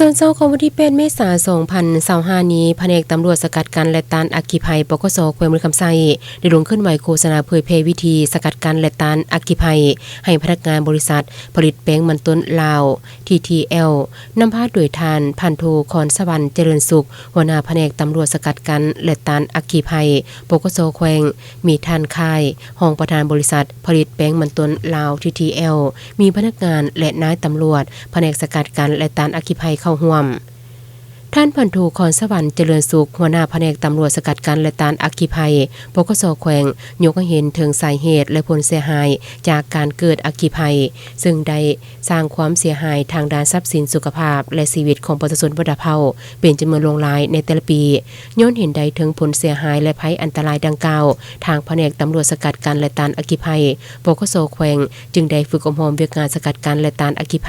ຕອນເຊົ້າຂອງວັນທີແປດ ເມສາ ສອງພັນຊາວຫ້ານີ້, ພະແນກຕຳຫຼວດສະກັດກັ້ນ ແລະ ຕ້ານອັກຄີໄພ ປກສ ແຂວງບໍລິຄຳໄຊ ໄດ້ລົງເຄື່ອນໄຫວໂຄສະນາເຜີຍແຜ່ວິທີສະກັດກັ້ນ ແລະ ຕ້ານອັກຄີໄພ ໃຫ້ພະນັກງານບໍລິສັດຜະລິດແປ້ງມັນຕົ້ນລາວ ທີທີແອລ ນຳພາໂດຍທ່ານ ພັນໂທ ຄອນສະຫວັນ ຈະເລີນສຸກ ຫົວໜ້າພະແນກຕຳຫຼວດສະກັດກັ້ນ ແລະ ຕ້ານອັກຄີໄພ ປກສ ແຂວງ, ມີທ່ານ ຄ້າຍ ຮອງປະທານບໍລິສັດຜະລິດແປ້ງມັນຕົ້ນລາວ ທີທີແອລ, ມີພະນັກງານ ແລະ ນາຍຕຳຫຼວດພະແນກສະກັດກັ້ນ ແລະ ຕ້ານອັກຄີໄພເຂົ້າຮ່ວມ. ທ່ານ ພັນໂທ ຄອນສະຫວັນ ຈະເລີນສຸກ ຫົວໜ້າພະແນກຕຳຫຼວດສະກັດກັ້ນ ແລະ ຕ້ານອັກຄີໄພ ປກສ ແຂວງ ຍົກໃຫ້ເຫັນເຖິງສາເຫດ ແລະ ຜົນເສຍຫາຍຈາກການເກີດອັກຄີໄພ, ເຊິ່ງໄດ້ ສ້າງຄວາມເສຍຫາຍທາງດ້ານຊັບສິນ, ສຸຂະພາບ ແລະ ຊີວິດຂອງປະຊາຊົນບັນດາເຜົ່າເປັນຈຳນວນຫຼວງຫຼາຍໃນແຕ່ລະປີ. ຍ້ອນເຫັນໄດ້ເຖິງຜົນເສຍຫາຍ ແລະ ໄພອັນຕະລາຍດັ່ງກ່າວ, ທາງພະແນກຕຳຫຼວດສະກັດກັ້ນ ແລະ ຕ້ານອັກຄີໄພ ປກສ ແຂວງ ຈຶ່ງໄດ້ຝຶກອົບຮົມວຽກງານສະກັດກັ້ນ ແລະ ຕ້ານອັກຄີໄພ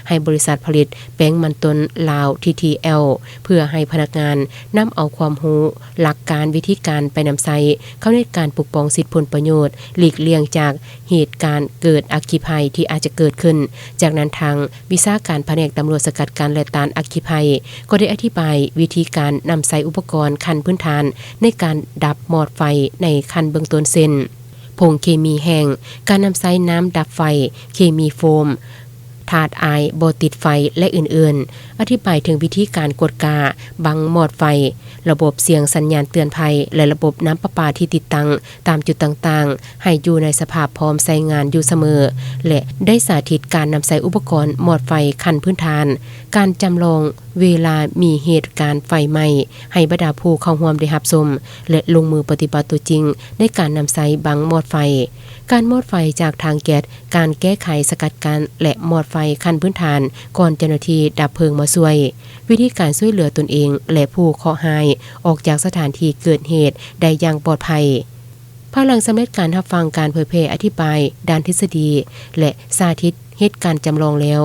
ໃຫ້ບໍລິສັດຜະລິດແປ້ງມັນຕົ້ນລາວ ທີທີແອລ ເພື່ອໃຫ້ພະນັກງານນຳເອົາຄວາມຮູ້, ຫຼັກການ, ວິທີການໄປນຳໃຊ້ເຂົ້າໃນການປົກປ້ອງສິດຜົນປະໂຫຍດ, ຫຼີກລ່ຽງຈາກ ເຫດການເກີດອັກຄີໄພທີ່ອາດຈະເກີດຂຶ້ນ. ຈາກນັ້ນ, ທາງວິຊາການພະແນກຕຳຫຼວດສະກັດກັ້ນ ແລະ ຕ້ານອັກຄີໄພ ກໍໄດ້ອະທິບາຍວິທີການນຳໃຊ້ອຸປະກອນຂັ້ນພື້ນຖານໃນການດັບມອດໄຟໃນຂັ້ນເບື້ອງຕົ້ນ ເຊັ່ນ ຜົງເຄມີແຫ້ງ, ການນຳໃຊ້ນ້ຳດັບໄຟ, ເຄມີໂຟມ, ທາດອາຍບໍ່ຕິດໄຟ ແລະ ອື່ນໆ. ອະທິບາຍເຖິງວິທີການກວດກາບັງມອດໄຟ, ລະບົບສຽງສັນຍານເຕືອນໄພ ແລະ ລະບົບນ້ຳປະປາທີ່ຕິດຕັ້ງຕາມຈຸດຕ່າງໆ ໃຫ້ຢູ່ໃນສະພາບພ້ອມໃຊ້ງານຢູ່ສະເໝີ ແລະ ໄດ້ສາທິດການນຳໃຊ້ອຸປະກອນມອດໄຟຂັ້ນພື້ນຖານ, ການຈຳລອງເວລາມີເຫດການໄຟໄໝ້ ໃຫ້ບັນດາຜູ້ເຂົ້າຮ່ວມໄດ້ຮັບຊົມ ແລະ ລົງມືປະຕິບັດຕົວຈິງໃນການນຳໃຊ້ບັງມອດໄຟ, ການມອດໄຟຈາກຖັງແກັສ, ການແກ້ໄຂສະກັດກັ້ນ ແລະ ມອດໄຟຂັ້ນພື້ນຖານ ກ່ອນເຈົ້າໜ້າທີ່ດັບເພີງມາຊ່ວຍ, ວິທີການຊ່ວຍເຫຼືອຕົນເອງ ແລະ ຜູ້ເຄາະຮ້າຍອອກຈາກສະຖານທີ່ເກີດເຫດໄດ້ຢ່າງປອດໄພ. ພາຍຫຼັງສຳເລັດການຮັບຟັງການເຜີຍແຜ່ອະທິບາຍດ້ານທິດສະດີ ແລະ ສາທິດເຮັດການຈຳລອງແລ້ວ,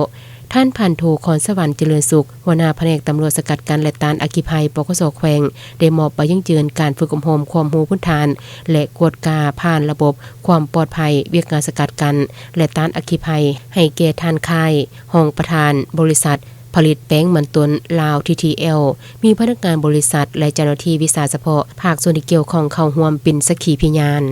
ທ່ານ ພັນໂທ ຄອນສະຫວັນ ຈະເລີນສຸກ ຫົວໜ້າພະແນກຕຳຫຼວດສະກັດກັ້ນ ແລະ ຕ້ານອັກຄີໄພ ປກສ ແຂວງ ໄດ້ມອບໃບຢັ້ງຢືນການຝຶກອົບຮົມຄວາມຮູ້ພື້ນຖານ ແລະ ກວດກາຜ່ານລະບົບຄວາມປອດໄພວຽກງານສະກັດກັ້ນ ແລະ ຕ້ານອັກຄີໄພ ໃຫ້ແກ່ທ່ານ ຄ້າຍ ຮອງປະທານບໍລິສັດ ຜະລິດແປ້ງມັນຕົ້ນລາວ ທີທີແອລ, ມີພະນັກງານບໍລິສັດ ແລະ ເຈົ້າໜ້າທີ່ວິຊາສະເພາະພາກສ່ວນທີ່ກ່ຽວຂ້ອງເຂົ້າຮ່ວມເປັນສັກຂີພະຍານ.